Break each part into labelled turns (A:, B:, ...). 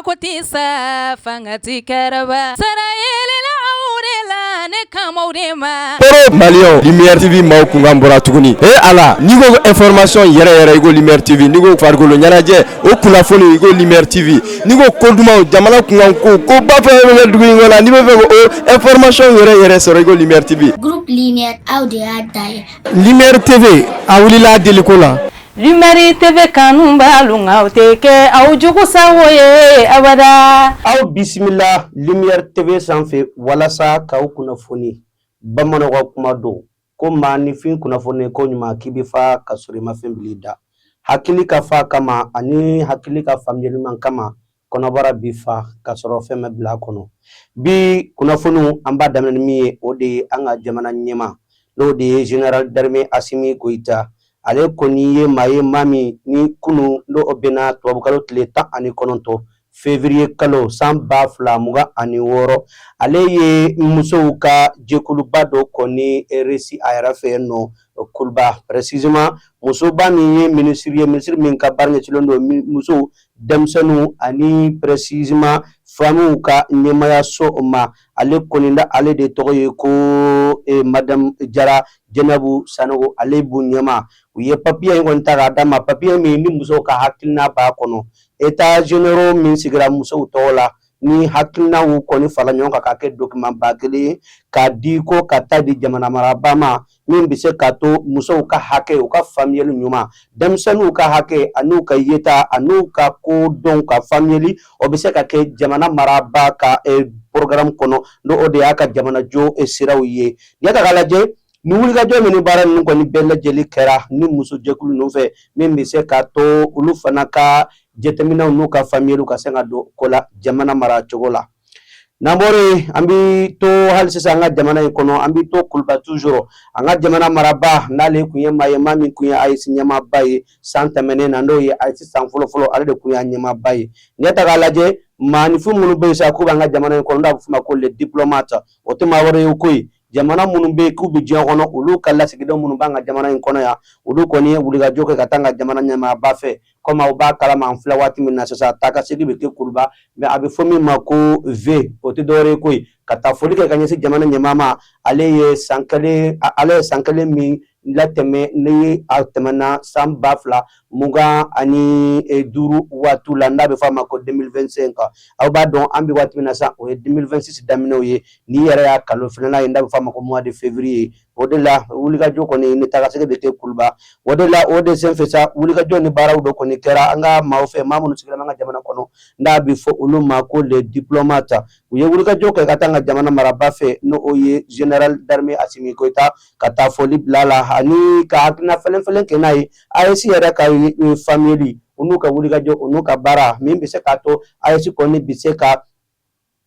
A: Mako tɛ sa fanga tɛ kɛrɛba sara yelela aw de la ne kama de ma.
B: Toro Maliyɛnw, Lumière TV maaw kunkan bɔra tuguni. E Ala, n'i ko information yɛrɛ yɛrɛ, i ko Lumière TV. N'i ko farikolo ɲɛnajɛ, o kunnafoni, i ko Lumière TV. N'i ko ko dumanw, jamana kunkan ko, koba fɛn fɛn bɛ kɛ dugu in kɔnɔ, n'i bɛ fɛ k'o information yɛrɛ yɛrɛ sɔrɔ, i ko Lumière TV.
C: Groupe Lumière, aw de y'a ta ye.
D: Lumière TV, a wulila deliko la.
A: Lumière TV kanu b'alu nka o tɛ kɛ aw jugu sago ye abada.
E: Aw bisimila Lumière TV sanfɛ walasa k'aw kunnafoni. Bamananw ka kuma don ko maaninfin kunnafoni ko ɲuman k'i bɛ fa ka sɔrɔ i ma fɛn bila i da. Hakili ka fa kama ani hakili ka faamuyali ɲuman kama, kɔnɔbara bi fa ka sɔrɔ fɛn ma bila a kɔnɔ. Bi kunnafoniw, an b'a daminɛ ni min ye, o de ye an ka jamana ɲɛmaa, n'o de ye général d'armée Asimi Goyita. Ale kɔni ye maa ye, maa min ni kunu, n'o bɛnna tubabukalo tile 19 février kalo san 2026, ale ye musow ka jɛkuluba dɔ kɔni reçu a yɛrɛ fɛ yen nɔ Kuluba. Précisément, musoba min ye minisiri ye, minisiri min ka baara ɲɛsinnen don musow, denmisɛnninw ani précisément famillew ka ɲɛmayaso ma. Ale kɔni da, ale de tɔgɔ ye ko madame Jara Jɛnɛbu Sanogo. Ale b'u ɲɛma. U ye papiye in kɔni ta k'a d'a ma, papiye min ni musow ka hakilina b'a kɔnɔ. États généraux min sigira musow tɔgɔ la, ni hakilinaw kɔni fara ɲɔgɔn kan k'a kɛ document ba kelen ye k'a di ko ka taa di jamana marabaa ma, min bɛ se k'a to musow ka hakɛ, u ka faamuyali ɲuman, denmisɛnninw ka hakɛ an'u ka yeta an'u ka kodɔn ka faamuyali, o bɛ se ka kɛ jamana marabaa ka programme kɔnɔ, n'o o de y'a ka jamanajɔ siraw ye. N'i y'a ta k'a lajɛ, ni wulikajɔ min ni baara ninnu kɔni bɛɛ lajɛlen kɛra ni muso jɛkulu ninnu fɛ, min bɛ se k'a to olu fana ka jateminɛw n'u ka faamuyaliw ka se ka don ko la jamana mara cogo la. N'an bɔra yen, an bɛ to hali sisan an ka jamana in kɔnɔ, an bɛ to Kuluba toujours. An ka jamana marabaa, n'ale tun ye maa ye, maa min tun ye AES ɲɛmaaba ye san tɛmɛnen na, n'o ye AES san fɔlɔfɔlɔ, ale de tun y'a ɲɛmaaba ye. N'i y'a ta k'a lajɛ, maaninfin minnu bɛ yen sa k'u b'an ka jamana in kɔnɔ, n'a bɛ f'o ma ko les diplomates, o tɛ maa wɛrɛ ye koyi, jamana minnu bɛ yen k'u bɛ diɲɛ kɔnɔ, olu ka lasigidenw minnu b'an ka jamana in kɔnɔ yan, olu kɔni ye wulikajɔ kɛ ka taa an ka jamana ɲɛmaaba fɛ. Komi aw b'a kalama, an filɛ waati min na sisan, taa ka segin bɛ kɛ Kuluba, mais a bɛ fɔ min ma ko V, o tɛ dɔwɛrɛ ye koyi, ka taa foli kɛ ka ɲɛsin jamana ɲɛmaa ma. Ale ye san kelen min latɛmɛ, ni a tɛmɛna san 2025 waati la, n'a bɛ fɔ a ma ko 2025. Aw b'a dɔn, an bɛ waati min na sisan, o ye 2026 daminɛw ye. N'i yɛrɛ y'a kalo filanan ye, n'a bɛ fɔ a ma ko mois de février. O de la wulikajɔ kɔni ni tagasegin bɛ kɛ Kuluba. O de la, o de senfɛ sa, wulikajɔ ni baaraw dɔ kɔni kɛra an ka maaw fɛ, maa minnu sigilen an ka jamana kɔnɔ, n'a bɛ fɔ olu ma ko les diplomates. U ye wulikajɔ kɛ ka taa an ka jamana marabaa fɛ, n'o o ye général d'armée Asimi Goyita, ka taa foli bila a la ani ka hakilina fɛlɛn fɛlɛn kɛ n'a ye AES yɛrɛ ka faamuyali, u n'u ka wulikajɔ, u n'u ka baara min bɛ se k'a to AES kɔni bɛ se ka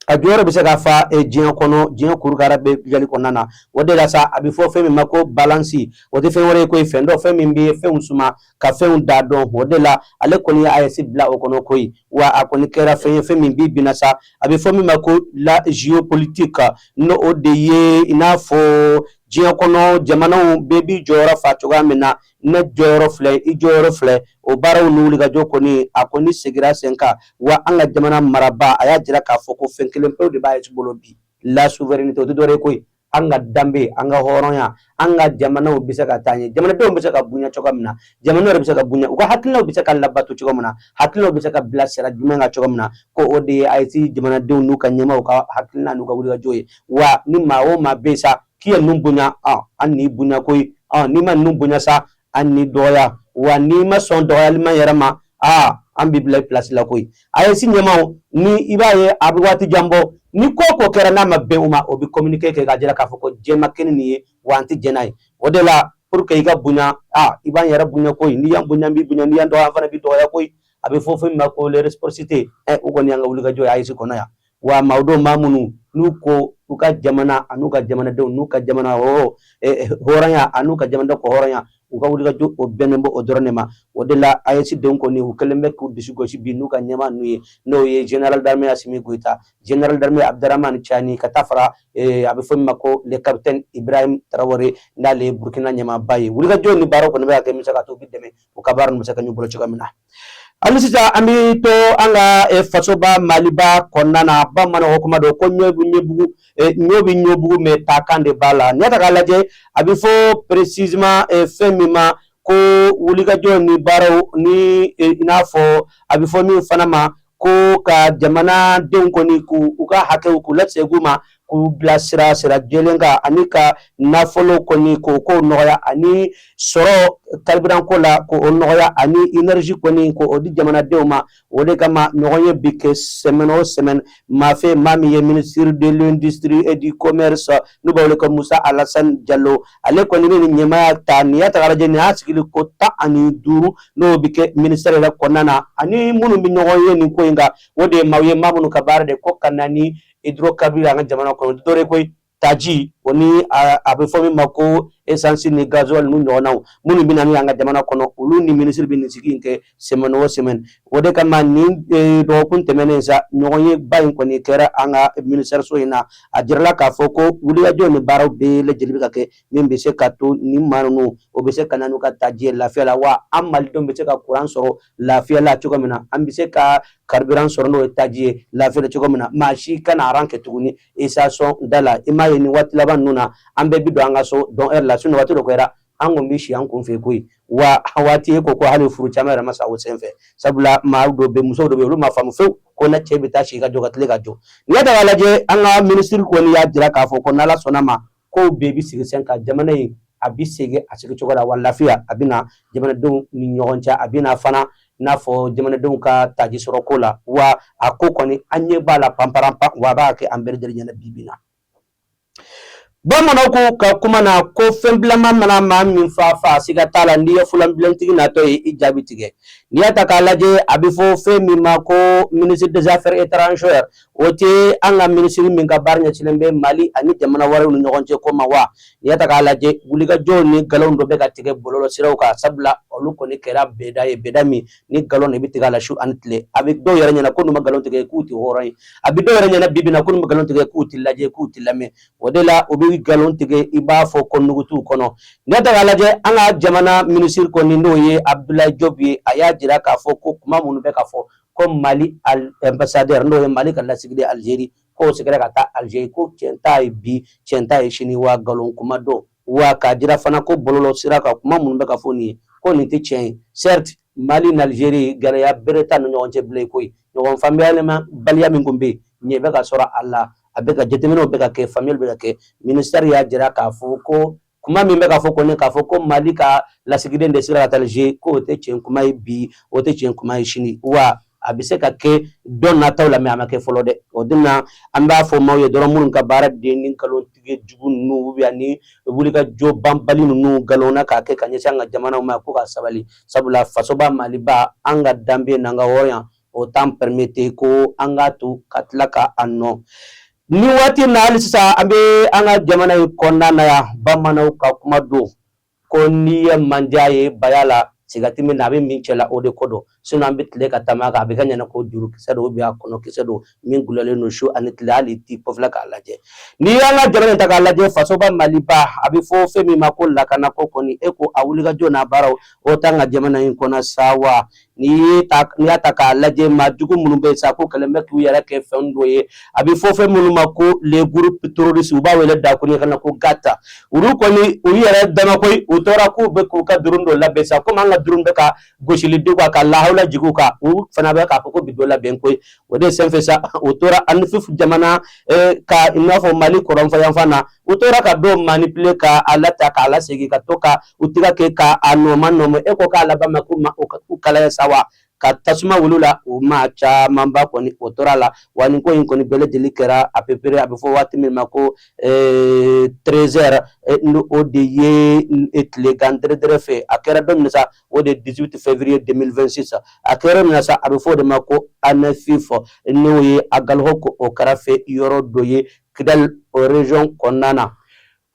E: a jɔyɔrɔ bɛ se ka fa diɲɛ kɔnɔ, diɲɛ kurukara bɛ jali kɔnɔna na. O de la sa, a bɛ fɔ fɛn min ma ko balance, o tɛ fɛn wɛrɛ ye koyi, fɛn dɔ, fɛn min bɛ fɛnw suma ka fɛnw da dɔn. O de la ale kɔni ye AES bila o kɔnɔ koyi. Wa a kɔni kɛra fɛn ye, fɛn min bi binna sa, a bɛ fɔ min ma ko la géopolitique, n'o o de ye i n'a fɔ diɲɛ kɔnɔ jamanaw bɛɛ b'i jɔyɔrɔ fa cogoya min na, ne jɔyɔrɔ filɛ, i jɔyɔrɔ filɛ. O baaraw ni wulikajɔ kɔni, a kɔni segira sen kan. Wa an ka jamana marabaa, a y'a jira k'a fɔ ko fɛn kelen pewu de b'a bolo bi, la souveraineté. O tɛ dɔwɛrɛ ye koyi, an ka danbe, an ka hɔrɔnya, an ka jamanaw bɛ se ka taa ɲɛ, jamanadenw bɛ se ka bonya cogo min na, jamanaw yɛrɛ bɛ se ka bonya, u ka hakilinaw bɛ se ka labato cogo min na, hakilinaw bɛ se ka bila sira jumɛn kan cogo min na, ko o de ye AES jamanadenw n'u ka ɲɛmaaw ka hakilina n'u ka wulikajɔ ye. Wa ni maa o maa bɛ yen sa k'i ye ninnu bonya, an n'i bonya koyi. N'i ma ninnu bonya sa, an n'i dɔgɔya. Wa n'i ma sɔn dɔgɔyali ma yɛrɛ ma, aa, an b'i bila place la koyi. AES ɲɛmaaw ni i b'a ye, a bɛ waati jan bɔ, ni ko o ko kɛra n'a ma bɛn u ma, o bɛ communiqué kɛ k'a jira k'a fɔ ko jɛn ma kɛ ni nin ye, wa an tɛ jɛn n'a ye. O de la, pour que i ka bonya, aa, i b'an yɛrɛ bonya koyi. N'i y'an bonya, n b'i bonya. N'i y'an dɔgɔya, an fana b'i dɔgɔya koyi. A bɛ fɔ fɛn min ma ko les réciprocité. O kɔni y'an ka wulikajɔ ye AES kɔnɔ yan. Wa maa don, maa minnu n'u ko u ka jamana an'u ka jamanadenw n'u ka jamana hɔrɔnya an'u ka jamanadenw ka hɔrɔnya, u ka wulikajɔ o bɛnnen bɛ o dɔrɔn de ma. O de la AES denw kɔni, u kɛlen bɛ k'u dusu gosi bi n'u ka ɲɛmaa ninnu ye, n'o ye général d'armée Asimi Goyita, général d'armée Abdramane Tiani, ka taa fara a bɛ fɔ min ma ko le capitaine Ibrahim Traoré, n'ale ye Burkina ɲɛmaaba ye. Wulikajɔ ni baaraw kɔni bɛ ka kɛ min bɛ se ka to u bɛ dɛmɛ, u ka baara ninnu bɛ se ka ɲɛ u bolo cogoya min na. Hali sisan an bɛ to an ka fasoba Maliba kɔnɔna na. Bamananw kuma don ko ɲɔ bɛ ɲɛbugu, ɲɔ bɛ ɲɔbugu, mais taakan de b'a la. N'i y'a ta k'a lajɛ, a bɛ fɔ précisément fɛn min ma ko wulikajɔ ni baaraw ni i n'a fɔ a bɛ fɔ min fana ma ko ka jamanadenw kɔni k'u u ka hakɛw k'u lasegin u ma, k'u bila sira sira jɛlen kan, ani ka nafolo kɔni k'o ko nɔgɔya, ani sɔrɔ carburant ko la k'o nɔgɔya, ani énergie kɔni k'o di jamanadenw ma. O de kama ɲɔgɔn ye bi kɛ semaine o semaine maa fɛ, maa min ye ministre de l'industrie et du commerce, n'u b'a wele ko Musa Alassane Diallo, ale kɔni bɛ nin ɲɛmaaya ta. N'i y'a ta k'a lajɛ, nin y'a sigili ko 15 n'o bɛ kɛ ministère yɛrɛ kɔnɔna na. Ani minnu bɛ ɲɔgɔn ye nin ko in kan, o de ye maaw ye, maa minnu ka baara de ko ka na ni hydrocarbure an ka jamana kɔnɔ. Dɔwɛrɛ koyi, taji o ni a bɛ fɔ min ma ko essence ni gasoil n'u ɲɔgɔnnaw minnu bɛ na ni an ka jamana kɔnɔ, olu ni minisiri bɛ nin sigi in kɛ semaine o semaine. O de kama nin dɔgɔkun tɛmɛnen sa, ɲɔgɔn ye ba in kɔni kɛra an ka ministère so in na. A jirala k'a fɔ ko wulikajɔ ni baaraw bɛɛ lajɛlen bɛ ka kɛ min bɛ se ka to nin maa ninnu o bɛ se ka na n'u ka taji ye lafiya la, wa an malidenw bɛ se ka kuran sɔrɔ lafiya la cogo min na, an bɛ se ka carburant sɔrɔ, n'o ye taji ye, lafiya la cogo min na. Maa si kana rang kɛ tuguni station da la. I m'a ye, nin waati laban ninnu na, an bɛɛ bi don an ka so dɔn heure la. Sinon waati dɔ kɛra, an kun bɛ si an kun fɛ koyi. Wa waati e ko ko hali furu caman yɛrɛ ma sa o senfɛ, sabula maa dɔ bɛ, muso dɔ bɛ yen, olu ma faamu fewu ko na cɛ bɛ taa si ka jɔ ka tile ka jɔ. N'i y'a ta k'a lajɛ, an ka minisiri kɔni y'a jira k'a fɔ ko n'Ala sɔnna ma, kow bɛɛ bɛ sigi sen kan, jamana in a bɛ segin a sigi cogo la, wa lafiya a bɛ na jamanadenw ni ɲɔgɔn cɛ, a bɛ na fana n'a fɔ jamanadenw ka taji sɔrɔ ko la. Wa a ko kɔni, an ɲɛ b'a la panparanpan, wa a b'a kɛ an bɛɛ lajɛlen ɲɛna bi bi in na. Bamananw ko ka kuma na ko fɛn bilama mana maa min fa fa, siga t'a la, n'i ye fulanbilentigi natɔ ye, i jaabi tigɛ. N'i y'a ta k'a lajɛ, a bɛ fɔ fɛn min ma ko ministre des affaires étrangères, o tɛ an ka minisiri min ka baara ɲɛsinnen bɛ Mali ani jamana wɛrɛw ni ɲɔgɔn cɛ ko ma wa. N'i y'a ta k'a lajɛ, wulikajɔw ni nkalonw dɔ bɛ ka tigɛ bɔlɔlɔ siraw kan, sabula olu kɔni kɛra bɛda ye, bɛda min ni nkalon de bɛ tigɛ a la su ani tile. A bɛ dɔw yɛrɛ ɲɛna ko n'u ma nkalon tigɛ k'u tɛ hɔrɔn ye. A bɛ dɔw yɛrɛ ɲɛna bi bi in na ko n'u ma nkalon tigɛ k'u tɛ lajɛ, k'u tɛ lamɛn. O de la u bɛ nkalon tigɛ, i b'a fɔ ko nugu t'u kɔnɔ. N'i y'a ta k'a lajɛ, an ka jamana minisiri kɔni, n'o ye Abdoulaye Diop ye, a y'a jira k'a fɔ ko kuma minnu bɛ ka fɔ ko Mali ambassadeur, n'o ye Mali ka lasigiden Algérie, k'o seginna ka taa Algérie, ko tiɲɛ t'a ye bi, tiɲɛ t'a ye sini, wa nkalon kuma don. Wa k'a jira fana ko bɔlɔlɔ sira kan, kuma minnu bɛ ka fɔ nin ye, ko nin tɛ tiɲɛ ye. Certes, Mali ni Algérie, gɛlɛya bere t'a ni ɲɔgɔn cɛ bilen koyi. Ɲɔgɔn faamuyabaliya min tun bɛ yen, ɲɛ bɛ ka sɔrɔ a la, a bɛ ka jateminɛw bɛ ka kɛ, faamuyali bɛ ka kɛ. Ministère y'a jira k'a fɔ ko kuma min bɛ ka fɔ kɔni, k'a fɔ ko Mali ka lasigiden de sera ka taa Alger, k'o tɛ tiɲɛ kuma ye bi, o tɛ tiɲɛ kuma ye sini, wa a bɛ se ka kɛ don nataw la, mais a ma kɛ fɔlɔ dɛ. O de na an b'a fɔ maaw ye dɔrɔn, minnu ka baara de ni nkalontigɛ jugu ninnu ou bien ni wulikajɔ banbali ninnu nkalon na k'a kɛ ka ɲɛsin an ka jamanaw ma, ko ka sabali, sabula fasoba Maliba, an ka danbe n'an ka hɔrɔnya o t'an permettre ko an k'a to ka tila ka a nɔ. Ni waati na, hali sisan an bɛ an ka jamana in kɔnɔna na yan. Bamananw ka kuma don ko n'i ye manja ye baya la, sigati min na a bɛ min cɛ la, o de ko don. Sinon an bɛ tile ka taama kan, a bɛ kɛ ɲɛna ko jurukisɛ don ou bien a kɔnɔkisɛ don min gulɔlen don su ani tile, hali t'i kɔfilɛ k'a lajɛ. N'i y'an ka jamana in ta k'a lajɛ, fasoba Maliba, a bɛ fɔ fɛn min ma ko lakanako kɔni, e ko a wulikajɔ n'a baaraw o t'an ka jamana in kɔnɔ sa wa. N'i y'a ta k'a lajɛ, maa jugu minnu bɛ sa ko kɛlen bɛ k'u yɛrɛ kɛ fɛn dɔ ye, a bɛ fɔ fɛn minnu ma ko les groupes terroristes, u b'a wele dakuruɲɛ kan na ko GAT. Olu kɔni, olu yɛrɛ dama koyi, u tora k'u bɛ k'u ka drone dɔ labɛn sa. Komi an ka drone bɛ ka gosili di kan, ka lahawula jigin u kan, u fana bɛ k'a fɔ ko bi dɔ labɛn koyi. O de senfɛ sa, u tora Anefif jamana ka i n'a fɔ Mali kɔrɔnfɛ yanfan na, u tora ka dɔw manipuler ka a lata k'a lasegin, ka to ka u tigɛ kɛ ka a nɔma nɔma. E ko k'a laban ma k'u ma u kalaya sa wa, ka tasuma wuli la o maa camanba kɔni o tora la. Wa nin ko in kɔni bɛɛ lajɛlen kɛra à peu près, a bɛ fɔ waati min ma ko 13 heures, o de ye tilegan dɛrɛdɛrɛ fɛ. A kɛra don min sa, o de 18 février 2026. A kɛra min na sa, a bɛ fɔ o de ma ko Anefif, n'o ye Agalxok o kɛrɛfɛ yɔrɔ dɔ ye Kidal o région kɔnɔna na.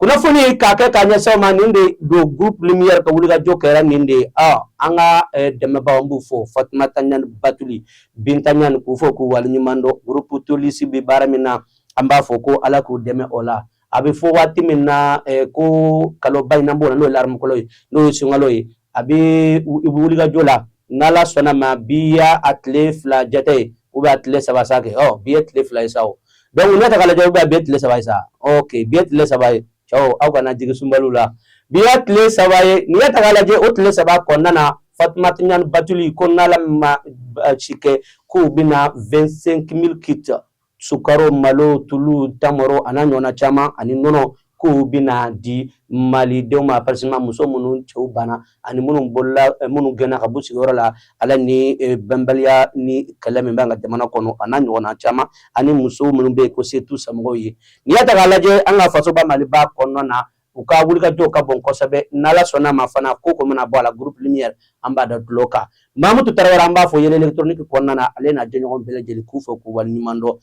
E: Kunnafoni k'a kɛ k'a ɲɛsin aw ma, nin de don groupe Lumière ka wulikajɔ kɛra nin de ye. An ka dɛmɛbaaw, an b'u fɔ, Fatumata Ɲani Batuli, Binta Ɲani, k'u fɔ k'u waleɲuman dɔn. Groupe Tolisi bɛ baara min na, an b'a fɔ ko Ala k'u dɛmɛ o la. A bɛ fɔ waati min na ko kaloba in n'an b'o la, n'o ye laramukalo ye, n'o ye sunkalo ye, a bɛ i bɛ wulikajɔ la. N'Ala sɔnna ma, bi y'a a tile 2 jate ye ou bien a tile 3 sa kɛ. Ɔ, bi ye tile 2 ye sa o. Donc ne ta k'a lajɛ, ou bien bi ye tile 3 ye sa. Ok, bi ye tile 3 ye. Cɛw, aw kana jigin sunbaliw la. Bi ye tile 3 ye. N'i y'a ta k'a lajɛ, o tile 3 kɔnɔna na, Fatumata Ɲani Batuli ko n'Ala ma ci kɛ, k'u bɛna 25 000 kits sukaro, malo, tulu, tamaro, a n'a ɲɔgɔnna caman ani nɔnɔ, k'u bɛna di malidenw ma, précisément muso minnu cɛw banna ani minnu bolola, minnu gɛnna ka bɔ sigiyɔrɔ la, ala ni bɛnbaliya ni kɛlɛ min b'an ka jamana kɔnɔ, a n'a ɲɔgɔnna caman, ani muso minnu bɛ yen ko se t'u somɔgɔw ye. N'i y'a ta k'a lajɛ, an ka fasoba Maliba kɔnɔna na, u ka wulikajɔw ka bon kosɛbɛ. N'Ala sɔnna ma fana, ko ko mana bɔ a la, groupe Lumière, an b'a da tulo kan. Mamutu Tarawele, an b'a fɔ Yele électronique kɔnɔna na, ale n'a jɛɲɔgɔn bɛɛ lajɛlen, k'u fɔ k'u waleɲuman dɔn.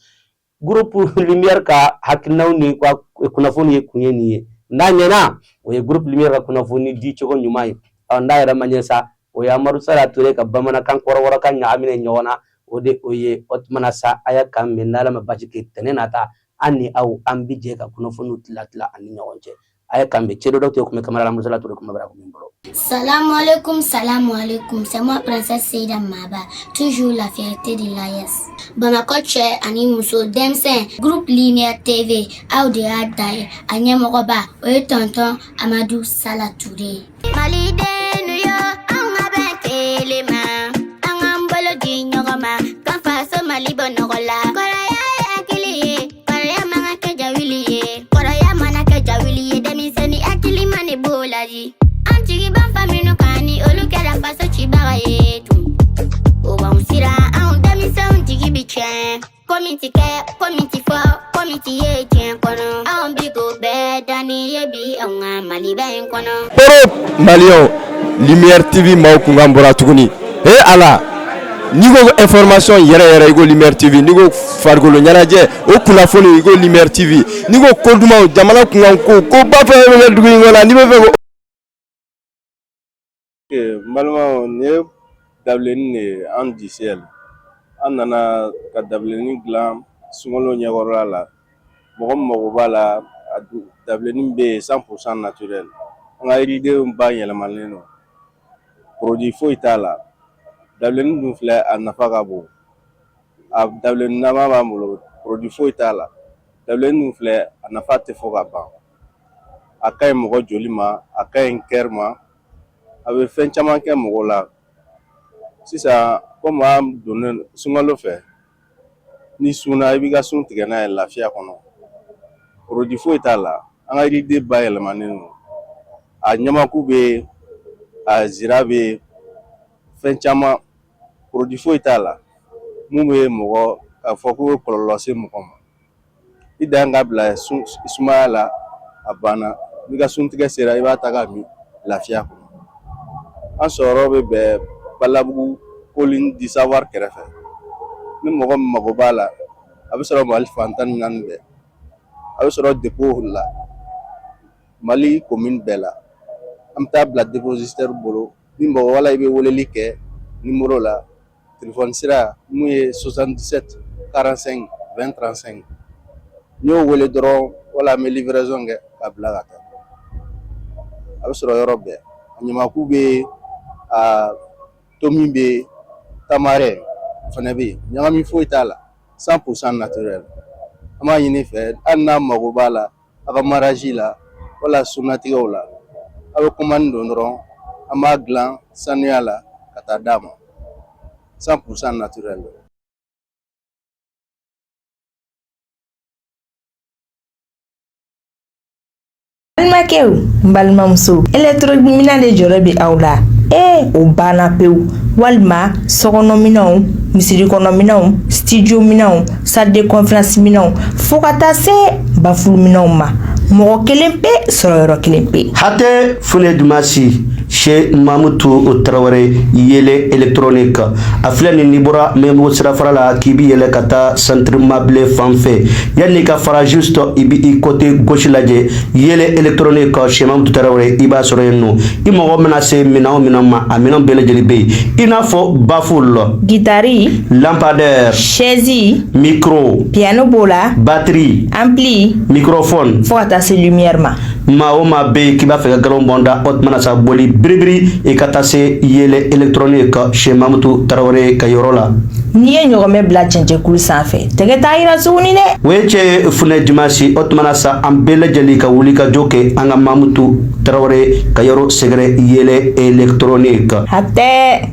E: Groupe Lumière ka hakilinaw ni ka kunnafoni ye kun ye nin ye. N'a ɲɛna, o ye groupe Lumière ka kunnafoni di cogo ɲuman ye. Ɔ, n'a yɛrɛ ma ɲɛ sa, o ye Amadu Sala Ture ka bamanankan kɔrɔbɔrɔkan ɲagaminen ɲɔgɔn na, o de o ye. O tuma na sa, a y'a kan mɛn. N'Ala ma basi kɛ, tɛnɛ na ta, an ni aw, an bi jɛ ka kunnafoniw tila tila ani ɲɔgɔn cɛ. A ye kan bɛn. Cɛ dɔ tun bɛ kamara, Amadu Sala Ture kuma bɛ min bolo.
C: Salam alaikum, salam alaikum. C'est moi, Princesse Seida Maba, toujours la fierté de l'AES. Bamakɔ cɛ ani muso, denmisɛn, groupe Lumière TV, aw de y'a da ye. A ɲɛmɔgɔba, o ye tonton Amadou Sala Touré ye.
F: Malidenw yo, anw ka bɛn kelen ma, an k'an bolo di ɲɔgɔn ma, ka faso Mali bɔ nɔgɔ la. Kɔrɔya ye hakili ye, kɔrɔya man ka kɛ jawuli ye, kɔrɔya mana kɛ jawuli ye, denmisɛnnin hakili ma ne b'o laji. An jigi b'an fa minnu kan, ni olu kɛra faso cibaga ye tun, o b'anw siran, anw denmisɛnw jigi bi tiɲɛ. Ko min ti kɛ, ko min ti fɔ, ko min ti ye diɲɛ kɔnɔ, anw bi k'o bɛɛ danni ye bi anw ka Maliba in kɔnɔ.
B: Poro maliyɛnw, Lumière TV maaw kunkan bɔra tuguni. E Ala, n'i ko information yɛrɛ yɛrɛ, i ko Lumière TV. N'i ko farikolo ɲɛnajɛ, o kunnafoni, i ko Lumière TV. N'i ko ko dumanw, jamana kunkan ko, ko ba fɛn fɛn bɛ dugu in kɔnɔ, n'i bɛ fɛ ko
G: N balimaw, nin ye dabilennin de ye. An du ciel, an nana ka dabilennin dilan sunkalo ɲɛkɔrɔla la. Mɔgɔ min mago b'a la, a dabilennin bɛ yen, 100% naturel. An ka yiridenw bayɛlɛmalen don, produit foyi t'a la. Dabilennin dun filɛ, a nafa ka bon. A dabilennin nama b'an bolo, produit foyi t'a la. Dabilennin dun filɛ, a nafa tɛ fɔ ka ban. A ka ɲi mɔgɔ joli ma, a ka ɲi cœur ma, a bɛ fɛn caman kɛ mɔgɔ la. Sisan, komi an donnen sunkalo fɛ, ni sunna, i b'i ka sun tigɛ n'a ye lafiya kɔnɔ. Produit foyi t'a la. An ka yiriden bayɛlɛmalen don. A ɲamaku bɛ yen, a zira bɛ yen, fɛn caman, produit foyi t'a la mun bɛ mɔgɔ k'a fɔ ko bɛ kɔlɔlɔ se mɔgɔ ma. I dan ka bila sumaya la, a banna. N'i ka suntigɛ sera, i b'a ta ka min lafiya kɔnɔ. An sɔrɔ bɛ bɛn Balabugu, Colline du Savoir kɛrɛfɛ. Ni mɔgɔ min mago b'a la, a bɛ sɔrɔ Mali fan 14 bɛɛ. A bɛ sɔrɔ dépôt la, Mali commune bɛɛ la. An bɛ taa bila dépositaire bolo. Ni mɔgɔ wala, i bɛ weleli kɛ numéro la, téléphone sira mun ye 77 45 20 35. N'i y'o wele dɔrɔn, wala an bɛ livraison kɛ ka bila ka taa. A bɛ sɔrɔ yɔrɔ bɛɛ. A ɲamaku bɛ yen, a tomi bɛ yen, tamarin fana bɛ yen. Ɲagami foyi t'a la, 100% naturel. An b'a ɲini fɛ, hali n'a mago b'a la, a ka mariage la wala sunnatigɛw la, a bɛ commande don dɔrɔn, an b'a dilan sanuya la ka taa d'a ma, 100% naturel.
H: Balimakɛw, n balimamuso, électronique de jɔrɔ bɛ aw la. Ee, o banna pewu. Walima sokɔnɔminɛnw, misiri kɔnɔminɛnw, studio minɛnw, salle de conférence minɛnw, fo ka taa se baffle minɛnw ma, mɔgɔ kelen pe sɔrɔ yɔrɔ kelen pe.
E: Hatɛ Fune Dumasi chez Mamutu Tarawele, Yele électronique. A filɛ nin, n'i bɔra Mɛnbugu sirafara la k'i bi yɛlɛ ka taa centre Mabile fan fɛ, yanni ka fara, juste i bi i côté gauche lajɛ, Yele électronique chez Mamutu Tarawele, i b'a sɔrɔ yen nɔ. I mago mana se minɛn o minɛn ma, a minɛn bɛɛ lajɛlen bɛ yen, i n'a fɔ baffle,
H: guitare,
E: lampadaire,
H: chaise,
E: micro,
H: piano b'o la,
E: batterie,
H: ampli,
E: microphone,
H: fo ka taa se lumière ma.
E: Maa o maa bɛ yen k'i b'a fɛ ka galon bɔnda, o tuma na sa, boli biribiri i ka taa se Yele Électronique chez Mamutu Tarawele ka yɔrɔ la.
H: N'i ye ɲɔgɔmɛ bila cɛncɛnkulu sanfɛ, tɛgɛ t'a yira tuguni dɛ.
E: O ye cɛ funɛ dimanche. O tuma na sa, an bɛɛ lajɛlen ka wuli ka jɔ kɛ an ka Mamutu Tarawele ka yɔrɔ sɛgɛrɛ, Yele Électronique.
H: A tɛ.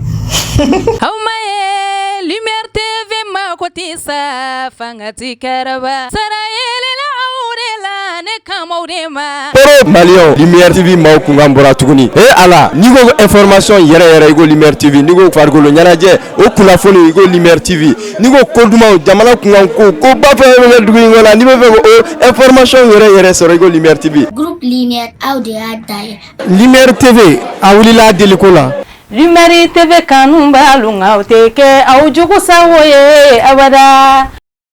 A: Aw ma ye Lumière TV ma ko tɛ sa fanga ti kɛrɛba sara yelela aw de la ne kamaw de ma.
B: Koro Maliyɛnw, Lumière TV maaw kunkan bɔra tuguni. E ala, n'i ko information yɛrɛ yɛrɛ, i ko Lumière TV. N'i ko farikolo ɲɛnajɛ, o kunnafoni, i ko Lumière TV. N'i ko ko dumanw, jamana kunkan ko, ko ba fɛn fɛn bɛ kɛ dugu in kɔnɔ, n'i bɛ fɛ k'o information yɛrɛ yɛrɛ sɔrɔ, i ko Lumière TV.
C: Groupe Lumière, aw de y'a dan ye.
D: Lumière TV, a wulila deliko la.
A: Lumière TV kanu b'alu nka o tɛ kɛ aw jugu sago ye abada.